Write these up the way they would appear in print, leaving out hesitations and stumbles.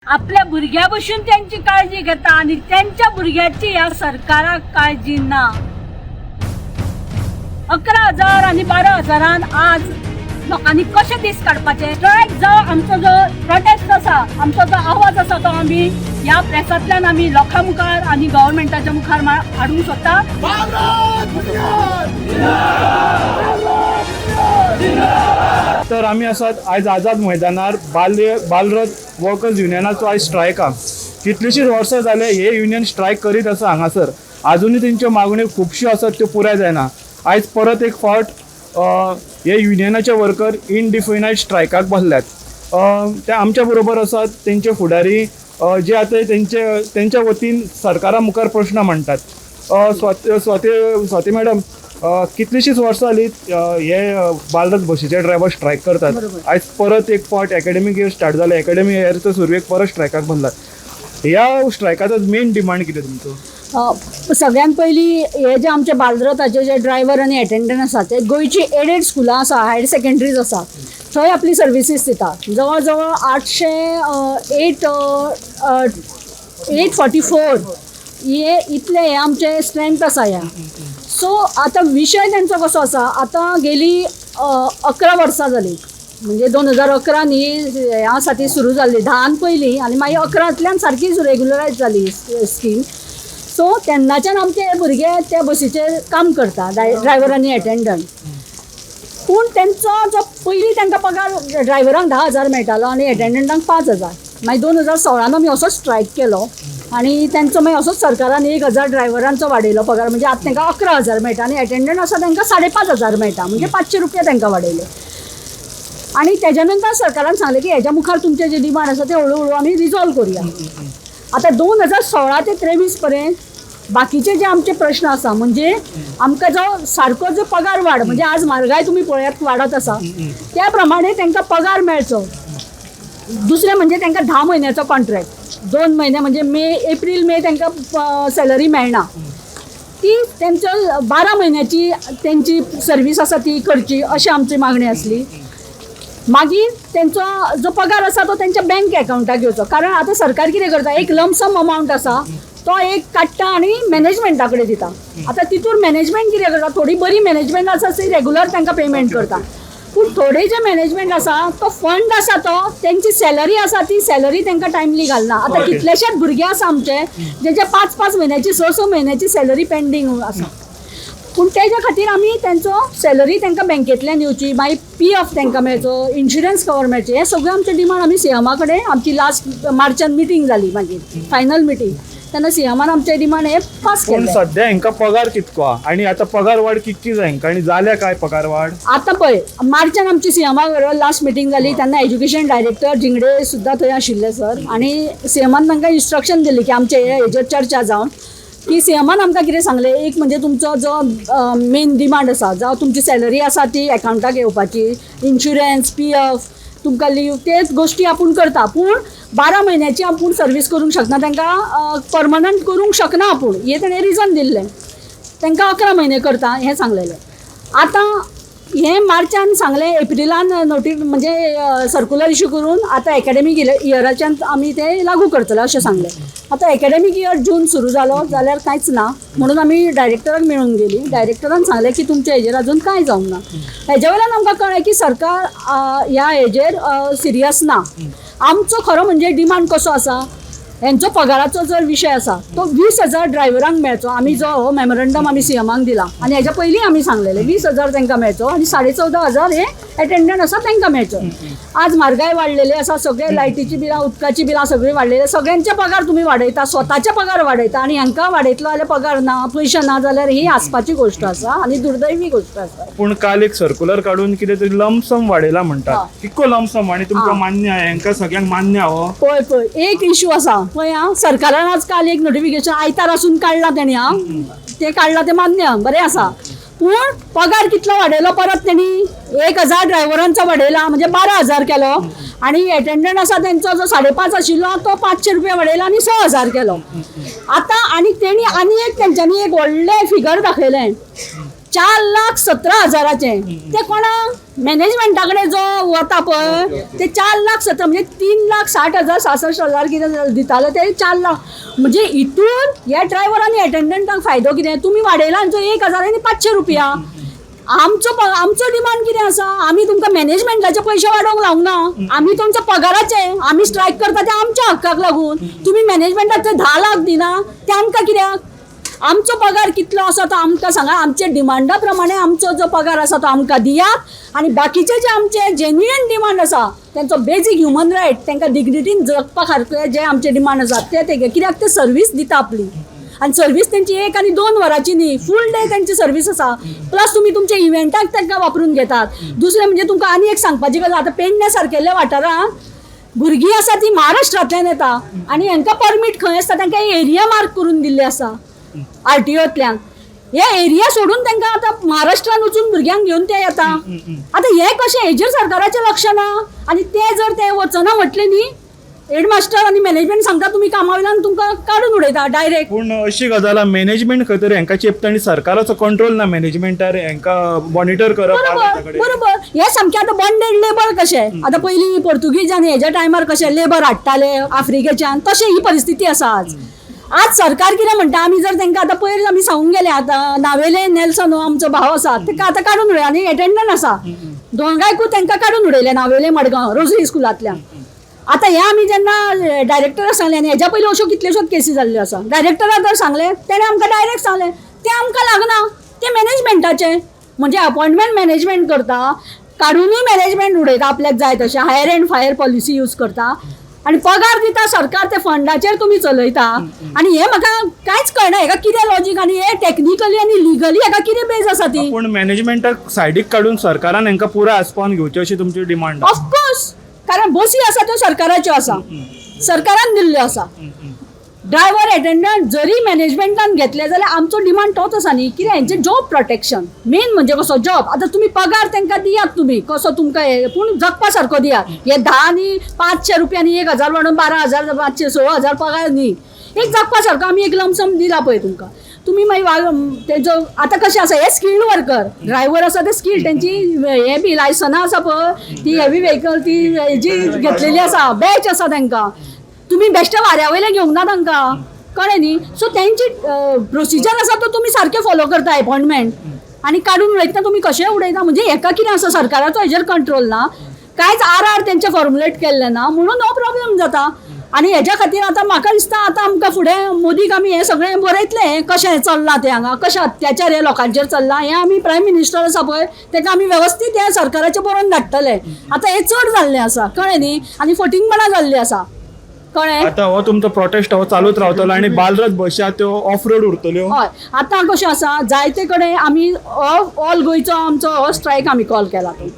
आपल्या भुरग्या भशेन त्यांची काळजी घेता आणि त्यांच्या भुरग्याची ह्या सरकाराक काळजी ना. 11,000 आनी 12,000 आज लोकांनी कशे दीस काडपाचे? स्ट्रायक जावं, आमचो जो प्रोटेस्ट आसा, आमचो जो आवाज आसा तो आमी ह्या प्रेसांतल्यान आमी लोकां मुखार आनी गव्हर्मेंटाच्या मुखार हाडूंक सोदता. तर आमी आसात आयज आझाद मैदानार. बालरथ वर्कर्स युनियनाचो आयज स्ट्रायक आहा. कितलींशींच वर्सां जाले हे युनियन स्ट्रायक करीत आसा हांगासर. आजुनूय तेंच्यो मागण्यो खुबश्यो आसात, त्यो पुराय जायना. आयज परत एक फावट हे युनियनाचे वर्कर इनडिफिनायट स्ट्रायकाक बसल्यात. ते आमच्या बरोबर आसात तेंचे फुडारी, जे आतां तेंच्या वतीन सरकारा मुखार प्रश्न मांडटात. स्वाती स्वाती स्वाती मॅडम, कितलींशींच वर्सां जाली हे बालरथ बशीचे ड्रायव्हर स्ट्रायक करतात. आयज परत एक फावट एकेडमीक इयर स्टार्ट जालें, एकेडमीक इयरच्या सुरवेक परत स्ट्रायकाक बसलात. ह्या स्ट्रायकाचो मेन डिमांड कितें तुमचो? सगळ्यात पयलीं हे जे आमचे बालरथाचे जे ड्रायव्हर आनी एटेंडंट आसा ते गोंयची एडेड स्कुलां आसा, हायर सेकंडरीज आसा, थंय आपली सर्विसीस दिता. जवळ जवळ 800 8 8 844 हे इतले हे आमचे स्ट्रेंथ आसा ह्या. सो आतां विशय तेंचो कसो आसा, आतां गेली 11 वर्सां जालीं, म्हणजे 2011 ही हें आसा ती सुरू जाल्ली, 10 पयलीं आनी मागीर 11तल्यान सारकी रेगुलरायज जाली स्कीम. सो तेन्नाच्यान आमचे हे भुरगे त्या बसीचेर काम करता, ड्रायव्हर आनी एटेंडंट. पूण तेंचो जो पयलीं तांकां पगार ड्रायव्हरांक 10,000 मेळटालो आनी एटेंडंटांक 5,000. मागीर 2016 आमी असोच स्ट्रायक केलो आनी तेंचो मागीर असोच सरकारान 1,000 ड्रायव्हरांचो वाडयलो पगार, म्हणजे आतां तांकां 11,000 मेळटा आनी एटेंडंट आसा तांकां 5,500 मेळटा, म्हणजे 500 रुपया तांकां वाडयले. आनी तेज्या नंतर सरकारान सांगलें की हेज्या मुखार तुमचे जे डिमांड आसा ते हळू हळू आमी रिजॉल्व करुया. आतां 2016 ते 23 पर्यंत बाकीचे जे आमचे प्रश्न आसा, म्हणजे आमकां जो सारको जो पगार वाड, म्हणजे आज म्हारगाय तुमी पळयात वाडत आसा, त्या प्रमाणे तांकां पगार मेळचो. दुसरें म्हणजे तांकां 10 म्हयन्याचो कॉन्ट्रॅक्ट, 2 म्हयने म्हणजे मे, एप्रील मे तांकां सॅलरी मेळना, ती तेंचो 12 म्हयन्याची तेंची सर्वीस आसा ती करची अशी आमची मागणी आसली. मागीर तेंचो जो पगार आसा तो तेंच्या बँक एकावंटाक घेवचो, कारण आतां सरकार कितें करता, एक लमसम अमावंट आसा तो एक काडटा आनी मॅनेजमेंटा कडेन दिता. आतां तितूर मॅनेजमेंट कितें करता, थोडी बरी मॅनेजमेंट आसा ती रेगुलर तांकां पेमेंट करता, पूण थोडे जे मॅनेजमेंट आसा तो फंड आसा तो तेंची सॅलरी आसा ती सॅलरी तांकां टायमली घालना. आतां कितलेशेच भुरगे आसा आमचे जेंचे 5-5 म्हयन्याची, 6-6 म्हयन्याची सॅलरी पेंडींग आसा. पूण तेज्या खातीर आमी तेंचो सॅलरी तांकां बँकेंतल्यान येवची, मागीर पी एफ तांकां मेळचो, इन्शुरन्स कवर मेळचें, हें सगळें आमचें डिमांड आमी सीएमा कडेन, आमची लास्ट मार्चान मिटींग जाली, मागीर फायनल मिटींग, तेन्ना सीएमान आमचे डिमांड हे पास पूण केले. सद्या हांकां पगार कितको आहा आनी आतां पगार वाड कितकी जाय हांकां आनी जाल्या काय पगार वाड? आतां पळय मार्चान आमची सीएमा बरोबर लास्ट मिटींग जाली, तेन्ना एज्युकेशन डायरेक्टर झिंगडे सुद्दां थंय आशिल्ले सर, आनी सीएमान तांकां इन्स्ट्रक्शन दिली की आमचे हे हेजेर चर्चा जावन की सीएमान आमकां कितें सांगलें, एक म्हणजे तुमचो जो मेन डिमांड आसा, जावं तुमची सॅलरी आसा ती एकावंटाक येवपाची, इन्शुरन्स, पी एफ, तुमकां लीव, तेच गोश्टी आपूण करता, पूण 12 म्हयन्याची आपूण सर्वीस करूंक शकना, तांकां परमनंट करूंक शकना आपूण, हें तेणें रिजन दिल्लें. तांकां 11 म्हयने करता हें सांगलेलें. आतां हें मार्चान सांगलें, एप्रिलान नोटी म्हणजे सर्कुलर इशू करून आतां एकेडमीक इयराच्यान आमी तें लागू करतले अशें सांगलें. आतां एकेडमीक इयर जून सुरू जालो जाल्यार कांयच ना, म्हणून आमी डायरेक्टराक मेळूंक गेली. डायरेक्टरान सांगलें की तुमच्या हेजेर अजून कांय जावंक ना. हेज्या वयल्यान आमकां कळ्ळें की सरकार ह्या हेजेर सिरियस ना. आमचो खरो म्हणजे डिमांड कसो आसा, हेंचो पगाराचो जर विशय आसा तो 20,000 ड्रायव्हरांक मेळचो. आमी जो हो मेमोरंडम आमी सीएमाक दिला आनी हेज्या पयलीं आमी सांगलेलें 20,000 तांकां मेळचो आनी 14,500 हे एटेंडंट आसा तांकां मेळचो. आज म्हारगाय वाडलेली आसा, सगळे लायटीची बिलां, उदकाची बिलां सगळीं वाडलेली, सगळ्यांचे पगार तुमी वाडयता, स्वताचे पगार वाडयता आनी हांकां वाडयतलो जाल्यार पगार ना, पयशे ना जाल्यार ही हांसपाची गोश्ट आसा आनी दुर्दैवी गोश्ट आसा. पूण काल एक सर्कुलर काडून कितें तरी लमसम वाडयला म्हणटा, कितको लमसम आनी तुमकां मान्य आहा? हांकां सगळ्यांक मान्य आहा हो? पळय पळय एक इशू आसा पळय आं, सरकारान आज काल एक नोटिफिकेशन आयतार आसून काडलां तेणी, आं तें काडलां तें मान्य बरें आसा, पूण पगार कितलो वाडयलो परत तेणी 1,000 ड्रायव्हरांचो वाडयला, म्हणजे 12,000 केलो, आनी एटेंडंट आसा तेंचो जो 5.5 आशिल्लो तो 500 रुपया वाडयला आनी 6,000 केलो. आतां आनी तेणी आनी एक तेंच्यांनी एक व्हडलें फिगर दाखयलें 4,17,000चें, तें कोणाक मॅनेजमेंटा कडेन जो वता पळय ते 4,70,000 म्हणजे 3,60,000 66,000 कितें दिताले ते 4 लाख. म्हणजे हितून ह्या ड्रायवर आनी एटेंडंटांक फायदो कितें? तुमी वाडयला आमचो 1000 आनी 500 रुपया. आमचो डिमांड कितें आसा? आमी तुमकां मॅनेजमेंटाचे पयशे वाडोवंक लावंक ना, आमी तुमच्या पगाराचे. आमी स्ट्रायक करता ते आमच्या हक्काक लागून. तुमी मॅनेजमेंटाक ते 10 लाख दिना ते आमकां कित्याक? आमचो पगार कितलो आसा तो आमकां सांगा. आमच्या डिमांडा प्रमाणे आमचो जो पगार आसा तो आमकां दियात आनी बाकीचे जे आमचे जेन्युइन डिमांड आसा, तेंचो बेजीक ह्युमन रायट, तांकां डिग्निटीन जगपा सारके जे आमचे डिमांड आसा ते ते कित्याक ते सर्वीस दिता आपली आनी सर्वीस तेंची 1 आनी 2 वरांची न्ही, फूल डे तेंची सर्वीस आसा. प्लस तुमी तुमच्या इव्हेंटाक तांकां वापरून घेतात. दुसरें म्हणजे तुमकां आनी एक सांगपाची गजाल, आतां पेडण्या सारकेल्या वाठारांत भुरगीं आसा ती महाराष्ट्रांतल्यान येता आनी हांकां परमीट खंय आसता? तांकां एरिया मार्क करून दिल्ली आसा आरटीओंतल्यान. हे एरिया सोडून तांकां आतां महाराष्ट्रान वचून भुरग्यांक घेवन ते येता. आतां हें कशें? हेजेर सरकाराचें लक्ष ना आनी ते जर ते वचना म्हटलें न्ही, हेडमास्टर आनी मॅनेजमेंट सांगता, तुमी कामा वयल्यान तुमकां काडून उडयता डायरेक्ट. पूण अशी गजाल, मॅनेजमेंट खंय तरी हांकां चेपता आनी सरकाराचो कंट्रोल ना मॅनेजमेंटार, हांकां मॉनिटर करप ना तांचे कडेन. बरोबर, हे सामकें आतां बॉन्डेड लेबर कशें. आतां पयलीं पोर्तुगीज आनी हेज्या टायमार कशें लेबर हाडटाले आफ्रिकेच्यान, तशें ही परिस्थिती आसा आज. आज सरकार कितें म्हणटा, आमी जर तांकां आतां पयर आमी सांगूंक गेले, आतां नावेले नेल्सन हो आमचो भाव आसा, ताका आतां काडून उडय आनी एटेंडंट आसा, दोगांयकूय तांकां काडून उडयले नावेले मडगांव रोजरी स्कुलांतल्यान. आतां हें आमी जेन्ना डायरेक्टराक सांगलें, आनी हेज्या पयलीं अश्यो कितल्योश्योच केसी जाल्ल्यो आसा, डायरेक्टराक जर सांगलें, तेणें आमकां डायरेक्ट सांगलें, तें आमकां लागना, तें मॅनेजमेंटाचें. म्हणजे अपॉयंटमेंट मॅनेजमेंट करता, काडुनूय मॅनेजमेंट उडयता आपल्याक जाय तशें, hire and fire policy use करता आनी पगार दिता सरकार, ते फंडाचेर तुमी चलयता. आनी हें म्हाका कांयच कळना, हेका कितें लॉजीक आनी हे टॅक्निकली आनी लिगली हेका कितें बेज आसा ती? पूण मॅनेजमेंटाक सायडीक काडून सरकारान हांकां पुराय आसपावन घेवचें अशी तुमची डिमांड? ऑफकोर्स, कारण बसी आसा त्यो सरकाराच्यो आसा, सरकारान दिल्ल्यो आसा. ड्रायव्हर एटेंडंट जरी मॅनेजमेंटान घेतले जाल्यार आमचो डिमांड तोच आसा न्ही, कित्याक हेंचे जॉब प्रोटेक्शन मेन म्हणजे कसो जॉब. आतां तुमी पगार तांकां दियात, तुमी कसो तुमकां हे, पूण जगपा सारको दियात. हे 10 आनी 500 रुपया आनी 1000 वाडोवन 12,000 500, 6,000 पगार न्ही. एक जगपा सारको आमी एक लमसम दिला पळय तुमकां, तुमी मागीर तेजो आतां कशें आसा, हे स्किल्ड वर्कर ड्रायव्हर आसा ते स्किल्ड, तेंची हे बी लायसनां आसा पळय, ती हेवी व्हेकल ती हेजी घेतलेली आसा, बॅच आसा तांकां. तुमी बेश्टे वाऱ्या वयले घेवंक ना तांकां, कळ्ळें न्ही? सो तेंची प्रोसिजर आसा तो तुमी सारकें फॉलो करता. एपॉयंटमेंट आनी काडून उडयतना तुमी कशें उडयता? म्हणजे हेका कितें आसा, सरकाराचो हेजेर कंट्रोल ना, कांयच आर आर तेंचे फॉर्मुलेट केल्लें ना, म्हणून हो प्रॉब्लेम जाता. आनी हेज्या खातीर आतां म्हाका दिसता, आतां आमकां फुडें मोदीक आमी हें सगळें बरयतलें, हें कशें चल्लां तें हांगा, कशें अत्याचार हे लोकांचेर चल्ला, हें आमी प्रायम मिनिस्टर आसा पळय ताका आमी वेवस्थीत हें सरकाराचें बरोवन धाडटले. आतां हें चड जाल्लें आसा, कळ्ळें न्ही? आनी फटींगपणां जाल्लीं आसा, कळ्ळें? आतां हो तुमचो प्रोटेस्ट हो चालूच रावतलो आनी बालरथ बशी आहा त्यो ऑफ रोड उरतल्यो? हय, आतां कशें आसा, जायते कडेन आमी ऑल गोंयचो आमचो हो स्ट्रायक आमी कॉल केला तो.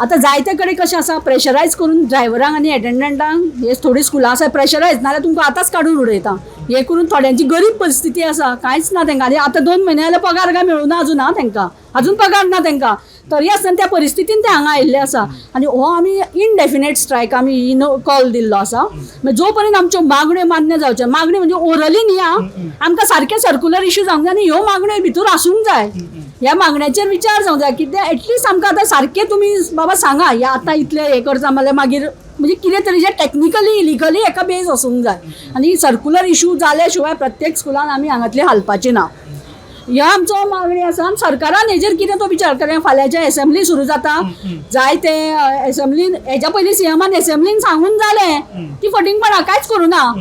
आतां जायते कडेन कशें आसा, प्रेशरायज करून ड्रायव्हरांक आनी एटेंडंटांक, हे थोडीं स्कुलां आसा प्रेशरायज, नाल्यार तुमकां आतांच काडून उडयता हें करून. थोड्यांची गरीब परिस्थिती आसा, कांयच ना तांकां आनी आतां 2 म्हयने जाल्यार पगार काय मेळूं ना अजून. आं, तांकां अजून पगार ना तांकां, तरी आसतना त्या परिस्थितीन ते हांगा आयिल्ले आसा. आनी हो आमी इनडेफिनेट स्ट्रायक आमी कॉल दिल्लो आसा, मागीर जो पर्यंत आमच्यो मागण्यो मान्य जावच्यो. मागण्यो म्हणजे ओरली न्ही आं, आमकां सारकें सर्कुलर इशू जावंक जाय आनी ह्यो मागण्यो भितर आसूंक जाय. ह्या मागण्याचेर विचार जावंक जाय. कितें एटलिस्ट आमकां आतां सारकें तुमी बाबा सांगा, हे आतां इतलें हें करता जाल्यार मागीर म्हणजे कितें तरी जें टॅक्निकली लिगली हेका बेज आसूंक जाय आनी सर्कुलर इशू जाल्या शिवाय प्रत्येक स्कुलान आमी हांगातली हालपाची ना, ह्या आमचो मागणी आसा. आनी सरकारान हेजेर कितें तो विचार कारण फाल्यांचे एसेंब्ली सुरू जाता, जायते एसेंब्लीन हेज्या पयलीं सीएमान एसेंब्लीन सांगून जालें की फटींगपणां कांयच करूं ना,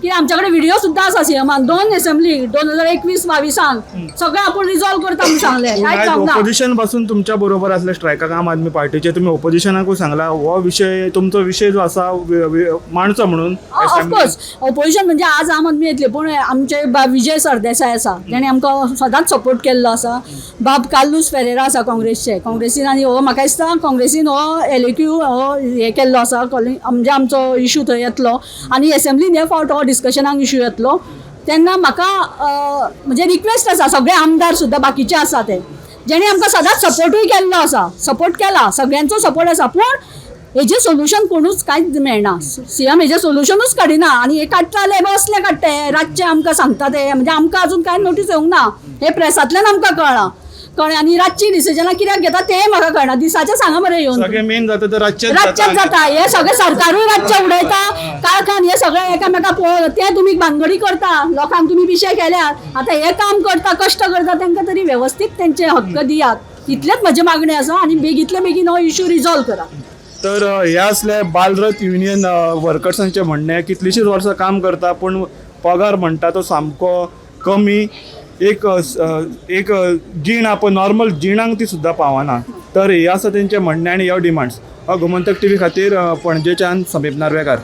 की आमच्या कडेन व्हिडिओ सुद्दां आसा. सीएमान दोन एसेंब्ली 2021 22 सगळें आपूण रिजॉल्व करता म्हणून सांगलें, कांयच जावंक ना. ओपोजिशन पासून तुमच्या बरोबर असले स्ट्रायकाक आम आदमी पार्टीचे, तुमी ओपोजिशनाकूय सांगला हो विशय, तुमचो विशय जो आसा मांडचो म्हणून ऑफकोर्स, ऑपोजिशन म्हणजे आज आम आदमी येतले, पूण आमचे बाब विजय सरदेसाय आसा, तेणे आमकां सदांच सपोर्ट केल्लो आसा. बाब कार्लूस फेरेरा आसा काँग्रेसचे, काँग्रेसीन. आनी हो म्हाका दिसता काँग्रेसीन हो एलएक्यू हो हे केल्लो आसा कॉलिंग, म्हणजे आमचो इशू थंय येतलो आनी एसेंब्लीन हे फावट हो डिस्कशनाक इशू येतलो. तेन्ना म्हाका म्हणजे रिक्वेस्ट आसा, सगळे आमदार सुद्दां बाकीचे आसा ते जेणे आमकां सदांच सपोर्टूय केल्लो आसा, सपोर्ट केला, सगळ्यांचो सपोर्ट आसा, पूण हेजें सोल्युशन कोणूच कांयच मेळना. सीएम हेजें सोल्युशनूच काडिना आनी हे काडटा जाल्यार हे असले काडटा, हे रातचे आमकां सांगता ते. म्हणजे आमकां अजून कांय नोटीस येवंक ना, हे प्रेसांतल्यान आमकां कळ्ळां. कळ्ळें? आनी रातची डिसिजनां कित्याक घेता तें म्हाका कळना. दिसाचें सांगा मरे येवन. सगळें मेन जाता तर रातचेंच. रातचेंच जाता हे सगळें. सरकारूय रातचें उडयता कारखान हे सगळें एकामेका पळोवन ते तुमी भानगडी करता. लोकांक तुमी पिशे केल्यात. आतां हे काम करता, कश्ट करता, तांकां तरी वेवस्थीत तेंचे हक्क दियात, इतलेंच म्हजें मागणें आसा. आनी बेगींतले बेगीन हो इशू रिजॉल्व करा. तर हे असले बालरथ युनियन वर्कर्सांचें म्हणणें. कितलींशींच वर्सां काम करता पूण पगार म्हणटा तो सामको कमी. एक जीण आपण नॉर्मल जिणांक ती सुद्दां पावना. तर हे आसा तेंचें म्हणणें आनी ह्यो डिमांड्स. गोमंतक टीव्ही खातीर पणजेच्यान समीप नार्वेकार.